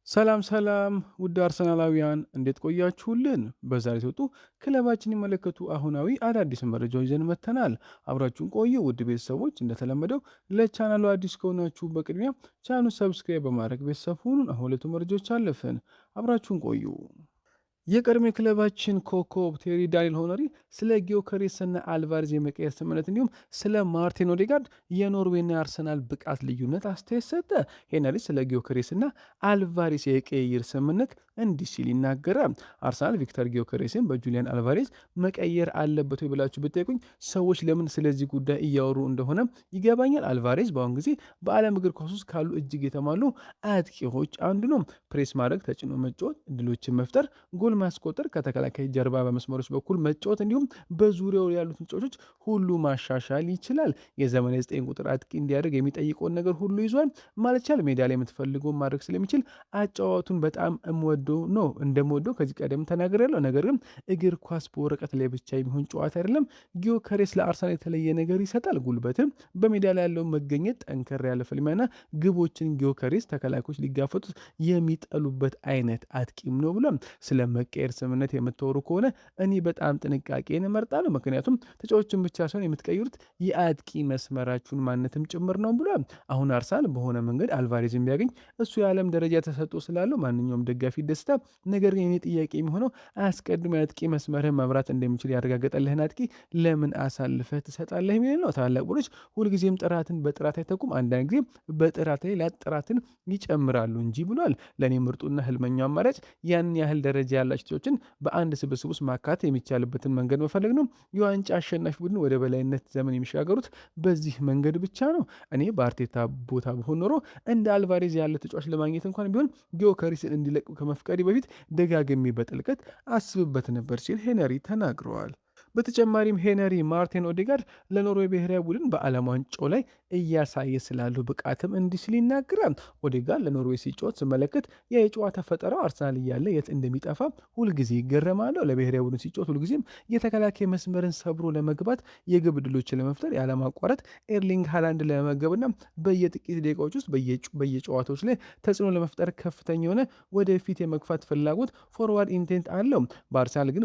ሰላም ሰላም ውድ አርሰናላዊያን እንዴት ቆያችሁልን? በዛሬ ሲወጡ ክለባችን የሚመለከቱ አሁናዊ አዳዲስ መረጃዎች ይዘን መጥተናል። አብራችሁን ቆዩ ውድ ቤተሰቦች። እንደተለመደው ለቻናሉ አዲስ ከሆናችሁ በቅድሚያ ቻናሉን subscribe በማድረግ ቤተሰብ ሁኑን። አሁን ሁለቱ መረጃዎች አለፍን። አብራችሁን ቆዩ። የቀድሞ ክለባችን ኮከብ ቴሪ ዳንኤል ሄነሪ ስለ ጊዮከሬስና አልቫሬዝ የመቀየር ስምምነት እንዲሁም ስለ ማርቲን ኦዴጋርድ የኖርዌይና የአርሰናል ብቃት ልዩነት አስተያየት ሰጠ። ሄነሪ ስለ ጊዮከሬስና አልቫሬዝ የቅይር ስምምነት እንዲህ ሲል ይናገራል። አርሰናል ቪክተር ጊዮከሬስን በጁሊያን አልቫሬዝ መቀየር አለበት ወይ ብላችሁ ብትጠይቁኝ ሰዎች ለምን ስለዚህ ጉዳይ እያወሩ እንደሆነ ይገባኛል። አልቫሬዝ በአሁን ጊዜ በዓለም እግር ኳስ ውስጥ ካሉ እጅግ የተሟሉ አጥቂዎች አንዱ ነው። ፕሬስ ማድረግ፣ ተጭኖ መጫወት፣ እድሎችን መፍጠር፣ ጎል ማስቆጠር፣ ከተከላካይ ጀርባ በመስመሮች በኩል መጫወት እንዲሁም በዙሪያው ያሉትን ተጫዋቾች ሁሉ ማሻሻል ይችላል። የዘመን 9 ቁጥር አጥቂ እንዲያደርግ የሚጠይቀውን ነገር ሁሉ ይዟል ማለት ይቻላል። ሜዳ ላይ የምትፈልገውን ማድረግ ስለሚችል አጨዋወቱን በጣም እምወደው ነው፣ እንደምወደው ከዚህ ቀደም ተናግሬያለሁ። ነገር ግን እግር ኳስ በወረቀት ላይ ብቻ የሚሆን ጨዋታ አይደለም። ጊዮከሬስ ለአርሰናል የተለየ ነገር ይሰጣል። ጉልበትም፣ በሜዳ ላይ ያለው መገኘት፣ ጠንከር ያለ ፍልሚያና ግቦችን ጊዮከሬስ ተከላካዮች ሊጋፈጡት የሚጠሉበት አይነት አጥቂም ነው ብሏል። ስለ መቀየር ስምምነት የምታወሩ ከሆነ እኔ በጣም ጥንቃቄን እመርጣለሁ። ምክንያቱም ተጫዋቾችን ብቻ ሳይሆን የምትቀይሩት የአጥቂ መስመራችሁን ማንነትም ጭምር ነው ብሏል። አሁን አርሰናል በሆነ መንገድ አልቫሬዝን ቢያገኝ እሱ የዓለም ደረጃ ተሰጥቶ ስላለው ማንኛውም ደጋፊ ደስታ። ነገር ግን የኔ ጥያቄ የሚሆነው አስቀድሞ የአጥቂ መስመርህን መምራት እንደሚችል ያረጋገጠልህን አጥቂ ለምን አሳልፈህ ትሰጣለህ የሚል ነው። ታላላቅ ቡድኖች ሁልጊዜም ጥራትን በጥራት አይተኩም፣ አንዳንድ ጊዜ በጥራት ላይ ጥራትን ይጨምራሉ እንጂ ብሏል። ለእኔ ምርጡና ህልመኛው አማራጭ ያን ያህል ደረጃ ያላቸው ተጫዋቾችን በአንድ ስብስብ ውስጥ ማካተት የሚቻልበትን መንገድ መፈለግ ነው። የዋንጫ አሸናፊ ቡድን ወደ በላይነት ዘመን የሚሻገሩት በዚህ መንገድ ብቻ ነው። እኔ በአርቴታ ቦታ ብሆን ኖሮ እንደ አልቫሬዝ ያለ ተጫዋች ለማግኘት እንኳን ቢሆን ጊዮከሬስን እንዲለቅ ከመፍቀዴ በፊት ደጋግሜ በጥልቀት አስብበት ነበር ሲል ሄነሪ ተናግረዋል። በተጨማሪም ሄነሪ ማርቲን ኦዴጋርድ ለኖርዌይ ብሔራዊ ቡድን በዓለም ዋንጫው ላይ እያሳየ ስላሉ ብቃትም እንዲህ ሲል ይናገራል። ኦዴጋርድ ለኖርዌይ ሲጫወት ስመለከት የጨዋታ ፈጠራው አርሰናል እያለ የት እንደሚጠፋ ሁልጊዜ ይገረማለሁ። ለብሔራዊ ቡድን ሲጫወት ሁልጊዜም የተከላካይ መስመርን ሰብሮ ለመግባት፣ የግብ ዕድሎችን ለመፍጠር፣ ያለማቋረጥ ኤርሊንግ ሃላንድ ለመመገብና በየጥቂት ደቂቃዎች ውስጥ በየጨዋታዎች ላይ ተጽዕኖ ለመፍጠር ከፍተኛ የሆነ ወደፊት የመግፋት ፍላጎት forward intent አለው። በአርሰናል ግን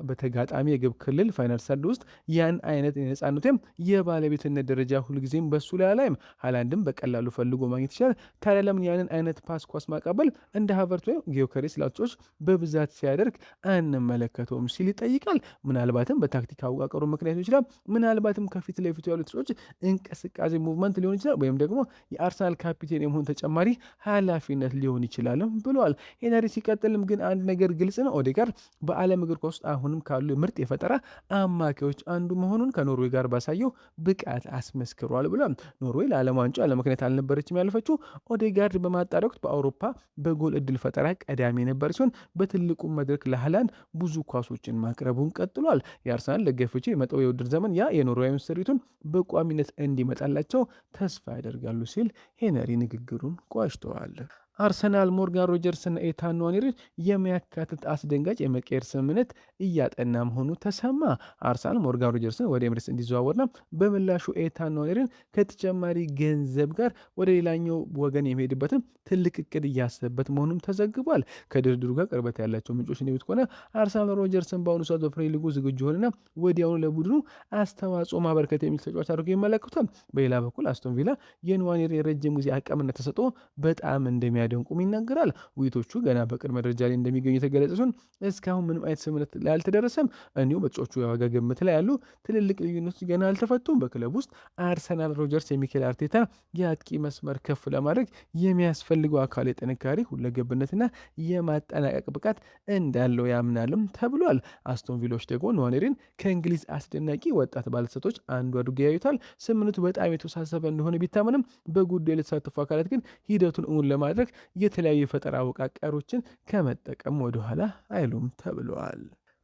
በተጋጣሚ የግብ ክልል final third ውስጥ ያን አይነት የነጻነት ወይም የባለቤትነት ደረጃ ሁልጊዜም በሱ ላይ አላይም። ሃላንድም በቀላሉ ፈልጎ ማግኘት ይችላል። ታዲያ ለምን ያንን አይነት pass ኳስ ማቀበል እንደ ሀቨርት ወይም ጊዮከሬስ ላሉ በብዛት ሲያደርግ አንመለከተውም ሲል ይጠይቃል። ምናልባትም በታክቲክ አወቃቀሩ ምክንያት ይችላል። ምናልባትም ከፊት ለፊቱ ያሉት ተጫዋቾች እንቅስቃሴ movement ሊሆን ይችላል፣ ወይም ደግሞ የአርሰናል ካፒቴን የመሆን ተጨማሪ ኃላፊነት ሊሆን ይችላልም ብለዋል። ሄነሪ ሲቀጥልም ግን አንድ ነገር ግልጽ ነው፣ ኦዴጋርድ በዓለም እግር ኳስ ውስጥ አሁንም ካሉ ምርጥ የፈጠራ አማካዮች አንዱ መሆኑን ከኖርዌይ ጋር ባሳየው ብቃት አስመስክሯል ብሏል። ኖርዌይ ለዓለም ዋንጫ ለምክንያት አልነበረችም ያለፈችው። ኦዴጋርድ በማጣሪያ ወቅት በአውሮፓ በጎል እድል ፈጠራ ቀዳሚ የነበረ ሲሆን በትልቁ መድረክ ለሃላንድ ብዙ ኳሶችን ማቅረቡን ቀጥሏል። የአርሰናል ደጋፊዎች የመጣው የውድድር ዘመን ያ የኖርዌያዊን ስሪቱን በቋሚነት እንዲመጣላቸው ተስፋ ያደርጋሉ ሲል ሄነሪ ንግግሩን ቋጭተዋል። አርሰናል ሞርጋን ሮጀርስና ኤታን ንዋኔሪን የሚያካትት አስደንጋጭ የመቀየር ስምምነት እያጠና መሆኑ ተሰማ። አርሰናል ሞርጋን ሮጀርስን ወደ ኤምሬትስ እንዲዘዋወርና በምላሹ ኤታን ንዋኔሪን ከተጨማሪ ገንዘብ ጋር ወደ ሌላኛው ወገን የሚሄድበትን ትልቅ እቅድ እያሰበበት መሆኑም ተዘግቧል። ከድርድሩ ጋር ቅርበት ያላቸው ምንጮች እንደሚሉት ከሆነ አርሰናል ሮጀርስን በአሁኑ ሰዓት በፕሪሚየር ሊጉ ዝግጁ ሆነና ወዲያውኑ ለቡድኑ አስተዋጽኦ ማበርከት የሚል ተጫዋች አድርጎ ይመለከቱታል። በሌላ በኩል አስቶን ቪላ የንዋኔሪ የረጅም ጊዜ አቅምና ተሰጥኦ በጣም እንደሚያደንቁም ይናገራል። ውይይቶቹ ገና በቅድመ ደረጃ ላይ እንደሚገኙ የተገለጸ ሲሆን እስካሁን ምንም አይነት ስምምነት ላይ አልተደረሰም። እንዲሁም በተጫዋቹ የዋጋ ግምት ላይ ያሉ ትልልቅ ልዩነቶች ገና አልተፈቱም። በክለብ ውስጥ አርሰናል ሮጀርስ የሚኬል አርቴታ የአጥቂ መስመር ከፍ ለማድረግ የሚያስፈልገው አካል የጥንካሬ፣ ሁለገብነትና የማጠናቀቅ ብቃት እንዳለው ያምናልም ተብሏል። አስቶን ቪላዎች ደግሞ ንዋኔሪን ከእንግሊዝ አስደናቂ ወጣት ባለተሰጥኦዎች አንዱ አድርገው ያዩታል። ስምምነቱ በጣም የተወሳሰበ እንደሆነ ቢታመንም በጉዳዩ የተሳተፉ አካላት ግን ሂደቱን እውን ለማድረግ የተለያዩ የፈጠራ አወቃቀሮችን ከመጠቀም ወደኋላ አይሉም ተብለዋል።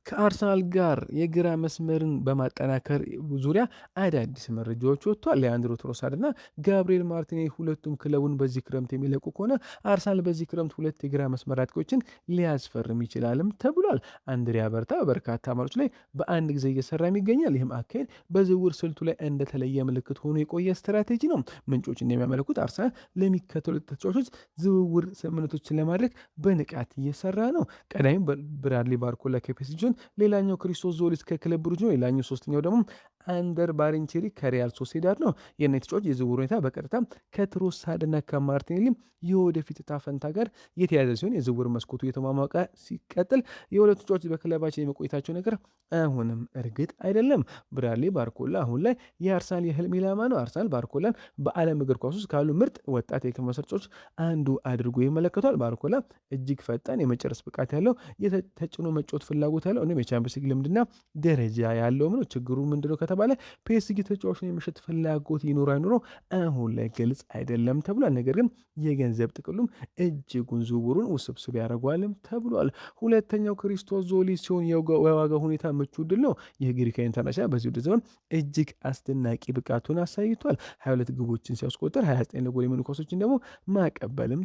ከአርሰናል ጋር የግራ መስመርን በማጠናከር ዙሪያ አዳዲስ መረጃዎች ወጥቷል። ሊያንድሮ ትሮሳርድ እና ጋብሪኤል ማርቲኔሊ ሁለቱም ክለቡን በዚህ ክረምት የሚለቁ ከሆነ አርሰናል በዚህ ክረምት ሁለት የግራ መስመር አጥቂዎችን ሊያስፈርም ይችላልም ተብሏል። አንድሪያ በርታ በበርካታ አማራጮች ላይ በአንድ ጊዜ እየሰራም ይገኛል። ይህም አካሄድ በዝውውር ስልቱ ላይ እንደተለየ ምልክት ሆኖ የቆየ ስትራቴጂ ነው። ምንጮች እንደሚያመለክቱት አርሰናል ለሚከተሉት ተጫዋቾች ዝውውር ስምምነቶችን ለማድረግ በንቃት እየሰራ ነው። ቀዳሚው ብራድሊ ባርኮላ ከፒኤስጂ ሲሆን፣ ሌላኛው ክሪስቶስ ዞሊስ ከክለብ ብሩጅ ነው። ሌላኛው ሶስተኛው ደግሞ አንደር ባሬንቼሪ ከሪያል ሶሴዳድ ነው። የእነዚህ ተጫዋች የዝውውር ሁኔታ በቀጥታ ከትሮሳርድና ከማርቲኔሊ የወደፊት ዕጣ ፈንታ ጋር የተያዘ ሲሆን፣ የዝውውር መስኮቱ እየተሟሟቀ ሲቀጥል የሁለቱ ተጫዋቾች በክለባችን የመቆየታቸው ነገር አሁንም እርግጥ አይደለም። ብራድሊ ባርኮላ አሁን ላይ የአርሰናል የህልም ኢላማ ነው። አርሰናል ባርኮላን በዓለም እግር ኳስ ውስጥ ካሉ ምርጥ ወጣት የክንፍ መስመር ተጫዋቾች አንዱ አድርጎ ይመለከቷል። ባርኮላ እጅግ ፈጣን፣ የመጨረስ ብቃት ያለው፣ የተጭኖ መጫወት ፍላጎት ያለው፣ እንዲሁም የቻምፒየንስ ሊግ ልምድና ደረጃ ያለውም ነው። ችግሩ ምንድነው ከተባለ ፒኤስጂ ተጫዋቹን የመሸጥ ፍላጎት ይኑር አይኑረው አሁን ላይ ግልጽ አይደለም ተብሏል። ነገር ግን የገንዘብ ጥቅሉም እጅጉን ዝውውሩን ውስብስብ ያደርገዋልም ተብሏል። ሁለተኛው ክሪስቶስ ዞሊስ ሲሆን የዋጋ ሁኔታ ምቹ ዕድል ነው። ይህ ግሪካዊ international በዚህ ውድድር ዘመን እጅግ አስደናቂ ብቃቱን አሳይቷል። 22 ግቦችን ሲያስቆጥር 29 ለጎል የሚሆኑ ኳሶችን ደግሞ ማቀበልም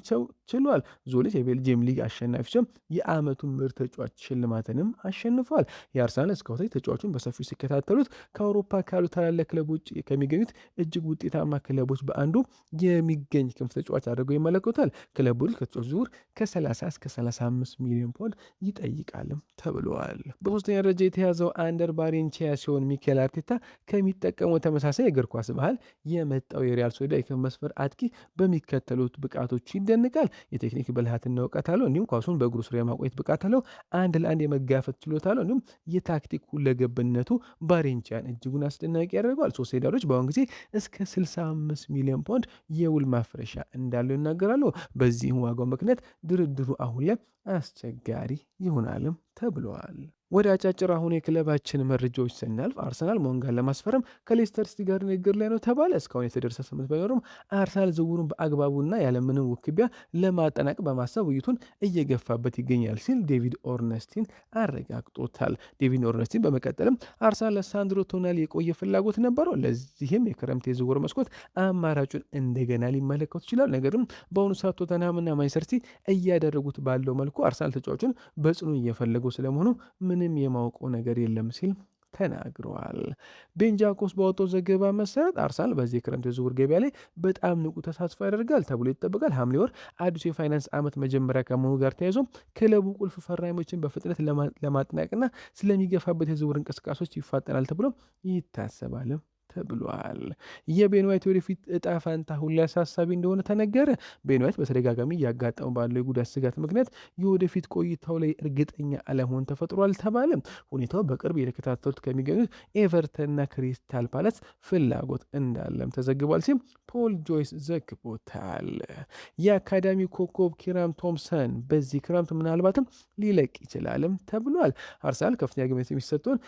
ችሏል። ዞሊስ የቤልጅየም ሊግ አሸናፊ ሲሆን የዓመቱን ምርጥ ተጫዋች ሽልማትንም አሸንፏል። የአርሰናል ስካውቶች ተጫዋቹን በሰፊው ሲከታተሉት ከአውሮፓ ካሉ ታላላቅ ክለቦች ከሚገኙት እጅግ ውጤታማ ክለቦች በአንዱ የሚገኝ ክንፍ ተጫዋች አድርገው ይመለከቱታል። ክለብ ብሩጅ ከተጫዋቹ ዝውውር ከ30 እስከ 35 ሚሊዮን ፓውንድ ይጠይቃልም ተብሏል። በሶስተኛ ደረጃ የተያዘው አንደር ባሬንቺያ ሲሆን ሚኬል አርቴታ ከሚጠቀመው ተመሳሳይ የእግር ኳስ ባህል የመጣው የሪያል ሶሲዳድ የክንፍ መስመር አጥቂ በሚከተሉት ብቃቶቹ ይደንቃል። የቴክኒክ ብልሃትና እውቀት አለው። እንዲሁም ኳሱን በእግሩ ስር የማቆየት ብቃት አለው። አንድ ለአንድ የመጋፈጥ ችሎታ አለው። እንዲሁም የታክቲክ ሁለገብነቱ ባሬንቺያን እጅጉን አስደናቂ ያደርገዋል። ሶሲዳዶች በአሁን ጊዜ እስከ 65 ሚሊዮን ፓውንድ የውል ማፍረሻ እንዳለው ይናገራሉ። በዚህም ዋጋው ምክንያት ድርድሩ አሁን ላይ አስቸጋሪ ይሆናልም ተብሏል። ወደ አጫጭር አሁን የክለባችን መረጃዎች ስናልፍ አርሰናል ሞንጋን ለማስፈረም ከሌስተር ሲቲ ጋር ንግግር ላይ ነው ተባለ። እስካሁን የተደረሰ ስምምነት ባይኖርም አርሰናል ዝውውሩን በአግባቡና ያለምንም ውክቢያ ለማጠናቀቅ በማሰብ ውይይቱን እየገፋበት ይገኛል ሲል ዴቪድ ኦርነስቲን አረጋግጦታል። ዴቪድ ኦርነስቲን በመቀጠልም አርሰናል ለሳንድሮ ቶናሊ የቆየ ፍላጎት ነበረው። ለዚህም የክረምት የዝውውር መስኮት አማራጩን እንደገና ሊመለከቱ ይችላል። ነገር ግን በአሁኑ ሰዓት ቶተንሃምና ማንቸስተር ሲቲ እያደረጉት ባለው መልኩ አርሰናል ተጫዋቹን በጽኑ እየፈለገው ስለመሆኑ ምንም የማውቀው ነገር የለም ሲል ተናግረዋል። ቤን ጃኮብስ ባወጣው ዘገባ መሰረት አርሰናል በዚህ የክረምት የዝውውር ገበያ ላይ በጣም ንቁ ተሳትፎ ያደርጋል ተብሎ ይጠበቃል። ሐምሌ ወር አዲሱ የፋይናንስ ዓመት መጀመሪያ ከመሆኑ ጋር ተያይዞ ክለቡ ቁልፍ ፈራሚዎችን በፍጥነት ለማጥናቅና ስለሚገፋበት የዝውውር እንቅስቃሴዎች ይፋጠናል ተብሎ ይታሰባል ተብሏል። የቤን ዋይት ወደፊት እጣ ፈንታ ሁሌ አሳሳቢ እንደሆነ ተነገረ። ቤን ዋይት በተደጋጋሚ እያጋጠመው ባለው የጉዳት ስጋት ምክንያት የወደፊት ቆይታው ላይ እርግጠኛ አለመሆን ተፈጥሯል ተባለ። ሁኔታው በቅርብ የተከታተሉት ከሚገኙት ኤቨርተንና ክሪስታል ፓላስ ፍላጎት እንዳለም ተዘግቧል ሲል ፖል ጆይስ ዘግቦታል። የአካዳሚ ኮከብ ኪራን ቶምሰን በዚህ ክረምት ምናልባትም ሊለቅ ይችላልም ተብሏል። አርሰናል ከፍተኛ ግምት የሚሰጠውን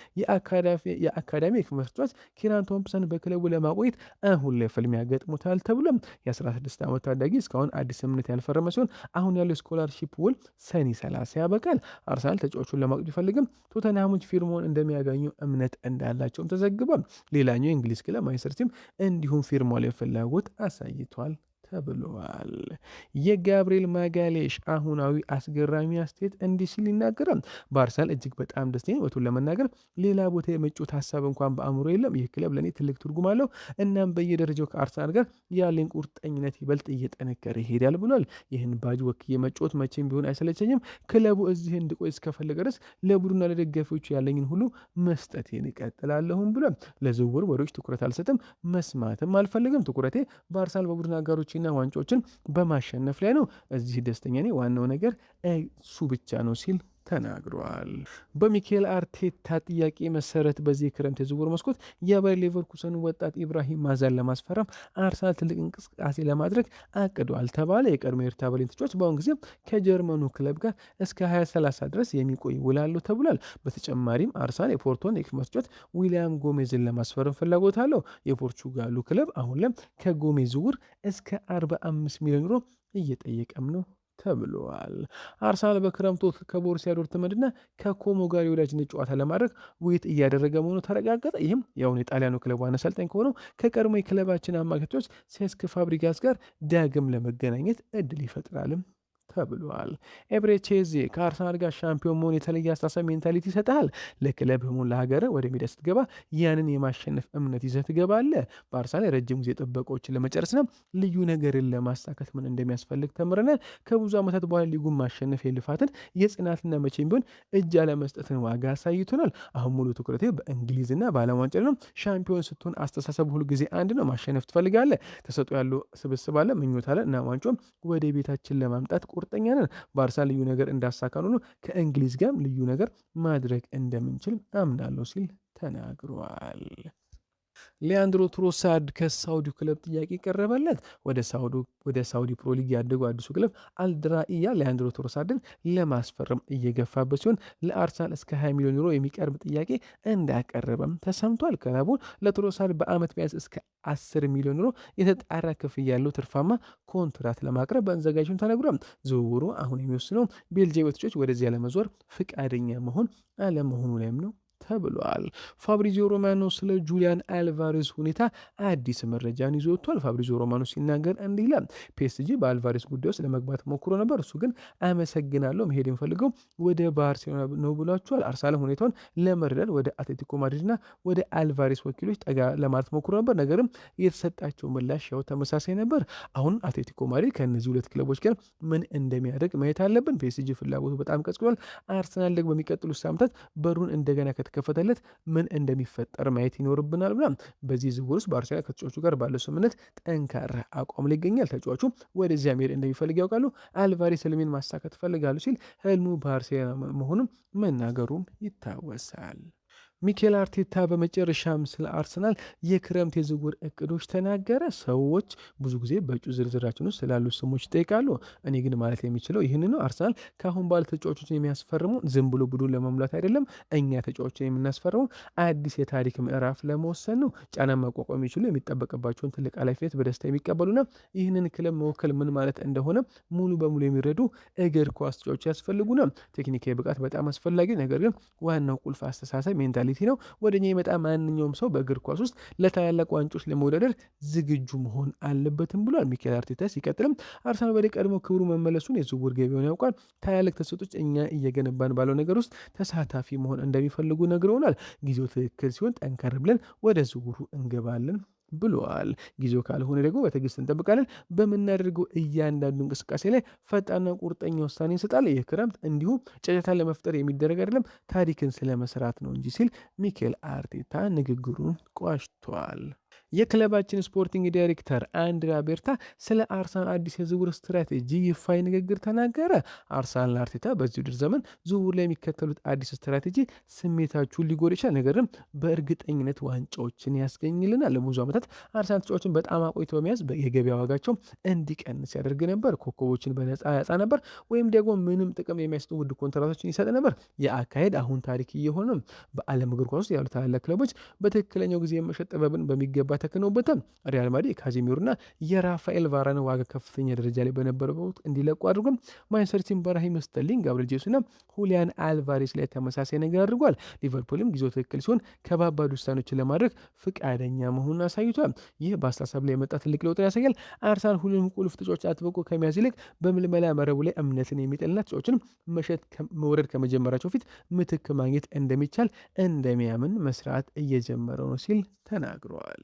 የአካዳሚ የክንፍ ተጫዋች ኪራን ቶምሰን በክለቡ ለማቆየት አሁን ላይ ፍልሚያ ገጥሞታል ተብሏል። የ16 ዓመት ታዳጊ እስካሁን አዲስ ስምምነት ያልፈረመ ሲሆን አሁን ያለው scholarship ውል ሰኔ 30 ያበቃል። አርሰናል ተጫዋቹን ለማቆየት ቢፈልግም ቶተንሃሞች ፊርማውን እንደሚያገኙ እምነት እንዳላቸውም ተዘግቧል። ሌላኛው የእንግሊዝ ክለብ ማንቸስተር ሲቲም እንዲሁም ፊርማው ላይ ፍላጎት አሳይቷል ተብሏል። የጋብሪኤል ማጋሌሽ አሁናዊ አስገራሚ አስተያየት እንዲህ ሲል ይናገራል። በአርሰናል እጅግ በጣም ደስተኛ፣ እውነቱን ለመናገር ሌላ ቦታ የመጫወት ሀሳብ እንኳን በአእምሮ የለም። ይህ ክለብ ለእኔ ትልቅ ትርጉም አለው። እናም በየደረጃው ከአርሰናል ጋር ያለኝ ቁርጠኝነት ይበልጥ እየጠነከረ ይሄዳል ብሏል። ይህን ባጅ ወክዬ መጫወት መቼም ቢሆን አይሰለቸኝም። ክለቡ እዚህ እንድቆይ እስከፈለገ ድረስ ለቡድኑና ለደጋፊዎቹ ያለኝን ሁሉ መስጠቴን እቀጥላለሁም ብሏል። ለዝውውር ወሬዎች ትኩረት አልሰጥም፣ መስማትም አልፈልግም። ትኩረቴ በአርሰናል በቡድን አጋሮችና ዋንጫዎችን በማሸነፍ ላይ ነው። እዚህ ደስተኛ ነኝ። ዋናው ነገር እሱ ብቻ ነው ሲል ተናግሯል። በሚኬል አርቴታ ጥያቄ መሰረት በዚህ ክረምት የዝውውር መስኮት የባየር ሌቨርኩሰን ወጣት ኢብራሂም ማዛን ለማስፈረም አርሰናል ትልቅ እንቅስቃሴ ለማድረግ አቅዷል ተባለ። የቀድሞ የሄርታ በርሊን ተጫዋች በአሁን ጊዜ ከጀርመኑ ክለብ ጋር እስከ 2030 ድረስ የሚቆይ ውል አለው ተብሏል። በተጨማሪም አርሰናል የፖርቶን የክንፍ ተጫዋች ዊሊያም ጎሜዝን ለማስፈረም ፍላጎት አለው። የፖርቹጋሉ ክለብ አሁን ላይ ከጎሜዝ ዝውውር እስከ 45 ሚሊዮን ዩሮ እየጠየቀም ነው ተብሏል። አርሰናል በክረምቱ ከቦሩሲያ ዶርትመንድና ከኮሞ ጋር የወዳጅነት ጨዋታ ለማድረግ ውይይት እያደረገ መሆኑ ተረጋገጠ። ይህም የአሁኑ የጣሊያኑ ክለብ ዋና አሰልጣኝ ከሆነው ከቀድሞ የክለባችን አማካዮች ሴስክ ፋብሪጋስ ጋር ዳግም ለመገናኘት እድል ይፈጥራልም ተብሏል። ኤብሬቼ ኤዜ ከአርሰናል ጋር ሻምፒዮን መሆን የተለየ አስተሳሰብ mentality ይሰጥሃል። ለክለብህም ሆነ ለሀገርህ ወደ ሜዳ ስትገባ ያንን የማሸነፍ እምነት ይዘህ ትገባለህ። በአርሰናል የረጅም ጊዜ ጥበቃዎችን ለመጨረስና ልዩ ነገርን ለማሳካት ምን እንደሚያስፈልግ ተምረናል። ከብዙ ዓመታት በኋላ ሊጉን ማሸነፍ የልፋትን የጽናትና መቼም ቢሆን እጅ አለመስጠትን ዋጋ አሳይቶናል። አሁን ሙሉ ትኩረቴ በእንግሊዝና በዓለም ዋንጫ ነው። ሻምፒዮን ስትሆን አስተሳሰብ ሁል ጊዜ አንድ ነው። ማሸነፍ ትፈልጋለህ። ተሰጥኦ ያለው ስብስብ አለ፣ ምኞት አለ እና ዋንጫውም ወደ ቤታችን ለማምጣት ቁርጠኛ ነን። ባርሳ ልዩ ነገር እንዳሳካን ሆኖ ከእንግሊዝ ጋርም ልዩ ነገር ማድረግ እንደምንችል አምናለሁ ሲል ተናግሯል። ሊያንድሮ ትሮሳርድ ከሳውዲ ክለብ ጥያቄ ቀረበለት። ወደ ሳውዲ ፕሮ ሊግ ያደገው አዲሱ ክለብ አልድራኢያ ሊያንድሮ ትሮሳርድን ለማስፈረም እየገፋበት ሲሆን ለአርሰናል እስከ 20 ሚሊዮን ዩሮ የሚቀርብ ጥያቄ እንዳቀረበም ተሰምቷል። ክለቡ ለትሮሳርድ በዓመት ቢያንስ እስከ 10 ሚሊዮን ዩሮ የተጣራ ክፍያ ያለው ትርፋማ ኮንትራት ለማቅረብ መዘጋጀቱን ተነግሯል። ዝውውሩ አሁን የሚወስነው ቤልጅየም ተጫዋች ወደዚያ ለመዞር ፍቃደኛ መሆን አለመሆኑ ላይም ነው ተብሏል። ፋብሪዚዮ ሮማኖ ስለ ጁሊያን አልቫሬዝ ሁኔታ አዲስ መረጃን ይዞ ወጥቷል። ፋብሪዚዮ ሮማኖ ሲናገር እንዲህ ይላል። ፒኤስጂ በአልቫሬዝ ጉዳይ ውስጥ ለመግባት ሞክሮ ነበር። እሱ ግን አመሰግናለሁ፣ መሄድ የምፈልገው ወደ ባርሴሎና ነው ብሏቸዋል። አርሰናል ሁኔታውን ለመረዳት ወደ አትሌቲኮ ማድሪድና ወደ አልቫሬዝ ወኪሎች ጠጋ ለማለት ሞክሮ ነበር። ነገርም የተሰጣቸው ምላሽ ያው ተመሳሳይ ነበር። አሁን አትሌቲኮ ማድሪድ ከእነዚህ ሁለት ክለቦች ጋር ምን እንደሚያደርግ ማየት አለብን። ፒኤስጂ ፍላጎቱ በጣም ቀዝቅዟል። አርሰናል ደግሞ በሚቀጥሉት ሳምንታት በሩን እንደገና ከተከፈተለት ምን እንደሚፈጠር ማየት ይኖርብናል ብላ በዚህ ዝውውር ውስጥ ባርሴሎና ከተጫዋቹ ጋር ባለው ስምምነት ጠንካራ አቋም ላይ ይገኛል። ተጫዋቹ ወደዚያ መሄድ እንደሚፈልግ ያውቃሉ። አልቫሬዝ ህልሜን ማሳካት እፈልጋለሁ ሲል ህልሙ ባርሴሎና መሆኑን መናገሩም ይታወሳል። ሚኬል አርቴታ በመጨረሻም ስለ አርሰናል የክረምት የዝውውር እቅዶች ተናገረ። ሰዎች ብዙ ጊዜ በእጩ ዝርዝራችን ውስጥ ስላሉ ስሞች ይጠይቃሉ። እኔ ግን ማለት የሚችለው ይህን ነው። አርሰናል ከአሁን በኋላ ተጫዋቾችን የሚያስፈርሙ ዝም ብሎ ቡድን ለመሙላት አይደለም። እኛ ተጫዋቾችን የምናስፈርመው አዲስ የታሪክ ምዕራፍ ለመወሰን ነው። ጫና መቋቋም የሚችሉ፣ የሚጠበቅባቸውን ትልቅ ኃላፊነት በደስታ የሚቀበሉና ይህንን ክለብ መወከል ምን ማለት እንደሆነ ሙሉ በሙሉ የሚረዱ እግር ኳስ ተጫዋቾች ያስፈልጉናል። ቴክኒካዊ ብቃት በጣም አስፈላጊ፣ ነገር ግን ዋናው ቁልፍ አስተሳሰብ mentality ነው። ወደኛ የመጣ ማንኛውም ሰው በእግር ኳስ ውስጥ ለታላላቅ ዋንጮች ለመወዳደር ዝግጁ መሆን አለበትም ብሏል ሚኬል አርቴታ። ሲቀጥልም አርሰናል ወደ ቀድሞ ክብሩ መመለሱን የዝውውር ገበያውን ያውቃል። ታላላቅ ተሰጦች እኛ እየገነባን ባለው ነገር ውስጥ ተሳታፊ መሆን እንደሚፈልጉ ነግረውናል። ጊዜው ትክክል ሲሆን ጠንከር ብለን ወደ ዝውውሩ እንገባለን ብለዋል። ጊዜው ካልሆነ ደግሞ በትዕግስት እንጠብቃለን። በምናደርገው እያንዳንዱ እንቅስቃሴ ላይ ፈጣንና ቁርጠኛ ውሳኔ እንሰጣለን። ይህ ክረምት እንዲሁም ጫጫታ ለመፍጠር የሚደረግ አይደለም፣ ታሪክን ስለመስራት ነው እንጂ ሲል ሚኬል አርቴታ ንግግሩን ቋጭቷል። የክለባችን sporting director አንድሪያ ቤርታ ስለ አርሰናል አዲስ የዝውውር ስትራቴጂ ይፋዊ ንግግር ተናገረ። አርሰናልና አርቴታ በዚህ ውድድር ዘመን ዝውውር ላይ የሚከተሉት አዲስ ስትራቴጂ ስሜታችሁን ሊጎዳ ይችላል፣ ነገር ግን በእርግጠኝነት ዋንጫዎችን ያስገኝልናል። ለብዙ ዓመታት አርሰናል ተጫዋቾችን በጣም አቆይቶ በመያዝ የገበያ ዋጋቸው እንዲቀንስ ያደርግ ነበር። ኮከቦችን በነፃ ያጣ ነበር፣ ወይም ደግሞ ምንም ጥቅም የሚያሰጡ ውድ ኮንትራቶችን ይሰጥ ነበር። የአካሄድ አሁን ታሪክ እየሆነ ነው። በዓለም እግር ኳስ ውስጥ ያሉ ታላላቅ ክለቦች በትክክለኛው ጊዜ የመሸጥ ጥበብን በሚገባ ተክነውበታል። ሪያል ማድሪድ የካዜሚሮና የራፋኤል ቫራን ዋጋ ከፍተኛ ደረጃ ላይ በነበረበት ወቅት እንዲለቁ አድርጓል። ማንቸስተር ሲቲ በራሂም ስተርሊንግ፣ ጋብሪኤል ጄሱስና ሁሊያን አልቫሬስ ላይ ተመሳሳይ ነገር አድርጓል። ሊቨርፑልም ጊዜው ትክክል ሲሆን ከባባድ ውሳኔዎችን ለማድረግ ፍቃደኛ መሆኑን አሳይቷል። ይህ በአስተሳሰብ ላይ የመጣ ትልቅ ለውጥን ያሳያል። አርሰናል ሁሉንም ቁልፍ ተጫዋች አጥብቆ ከመያዝ ይልቅ በምልመላ መረቡ ላይ እምነትን የሚጥልና ተጫዋቾችን መሸጥ መውረድ ከመጀመራቸው ፊት ምትክ ማግኘት እንደሚቻል እንደሚያምን መስራት እየጀመረ ነው ሲል ተናግሯል።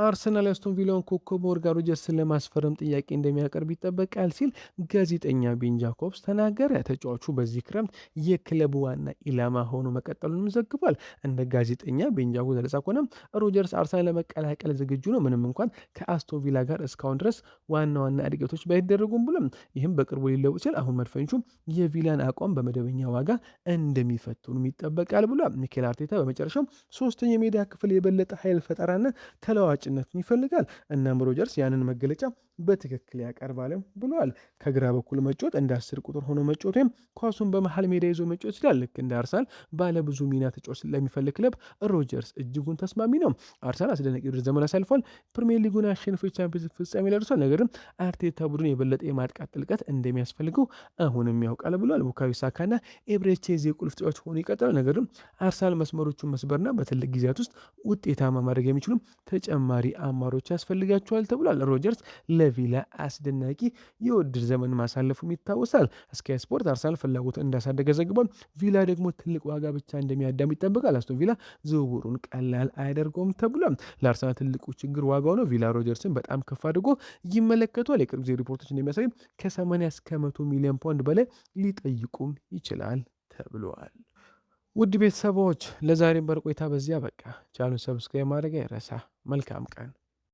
አርሰናል የአስቶን ቪላውን ኮከብ ሞርጋን ሮጀርስን ለማስፈረም ጥያቄ እንደሚያቀርብ ይጠበቃል ሲል ጋዜጠኛ ቤን ጃኮብስ ተናገረ። ተጫዋቹ በዚህ ክረምት የክለቡ ዋና ኢላማ ሆኖ መቀጠሉንም ዘግቧል። እንደ ጋዜጠኛ ቤን ጃኮብስ ገለጻ ከሆነ ሮጀርስ አርሰናል ለመቀላቀል ዝግጁ ነው፣ ምንም እንኳን ከአስቶን ቪላ ጋር እስካሁን ድረስ ዋና ዋና እድገቶች ባይደረጉም ብሎም ይህም በቅርቡ ሊለውጥ ሲል አሁን መድፈኞቹ የቪላን አቋም በመደበኛ ዋጋ እንደሚፈትኑም ይጠበቃል ብሏል። ሚኬል አርቴታ በመጨረሻው ሶስተኛ የሜዳ ክፍል የበለጠ ኃይል ፈጠራና ተለዋጭ ተለዋዋጭነትን ይፈልጋል። እናም ሮጀርስ ያንን መገለጫ በትክክል ያቀርባልም ብለዋል። ከግራ በኩል መጫወት፣ እንደ 10 ቁጥር ሆኖ መጫወት ወይም ኳሱን በመሀል ሜዳ ይዞ መጫወት ይችላል። ልክ እንደ አርሰናል ባለ ብዙ ሚና ተጫዋች ለሚፈልግ ክለብ ሮጀርስ እጅጉን ተስማሚ ነው። አርሰናል አስደናቂ ውድድር ዘመን አሳልፏል። ፕሪሚየር ሊጉን አሸንፎ የቻምፒየንስ ፍጻሜ ላይ ደርሷል። ነገር ግን አርቴታ ቡድን የበለጠ የማጥቃት ጥልቀት እንደሚያስፈልገው አሁንም ያውቃል ብሏል። ቡካዮ ሳካና ኤብሬቼ ኤዜ ቁልፍ ተጫዋች ሆኖ ይቀጥላል። ነገር ግን አርሰናል መስመሮቹን መስበርና በትልቅ ጊዜያት ውስጥ ውጤታማ ማድረግ የሚችሉ ተጨማሪ አማሮች ያስፈልጋቸዋል ተብሏል። ሮጀርስ ለቪላ አስደናቂ የውድድር ዘመን ማሳለፉም ይታወሳል። ስካይ ስፖርት አርሰናል ፍላጎት እንዳሳደገ ዘግቧል። ቪላ ደግሞ ትልቅ ዋጋ ብቻ እንደሚያዳም ይጠበቃል። አስቶን ቪላ ዝውውሩን ቀላል አያደርገውም ተብሏል። ለአርሰናል ትልቁ ችግር ዋጋው ነው። ቪላ ሮጀርስን በጣም ከፍ አድርጎ ይመለከቷል። የቅርብ ጊዜ ሪፖርቶች እንደሚያሳዩ ከ80 እስከ 100 ሚሊዮን ፓውንድ በላይ ሊጠይቁም ይችላል ተብሏል። ውድ ቤተሰቦች፣ ለዛሬም በቆይታ በዚያ በቃ። ቻናሉን subscribe ማድረግ አይረሳ። መልካም ቀን።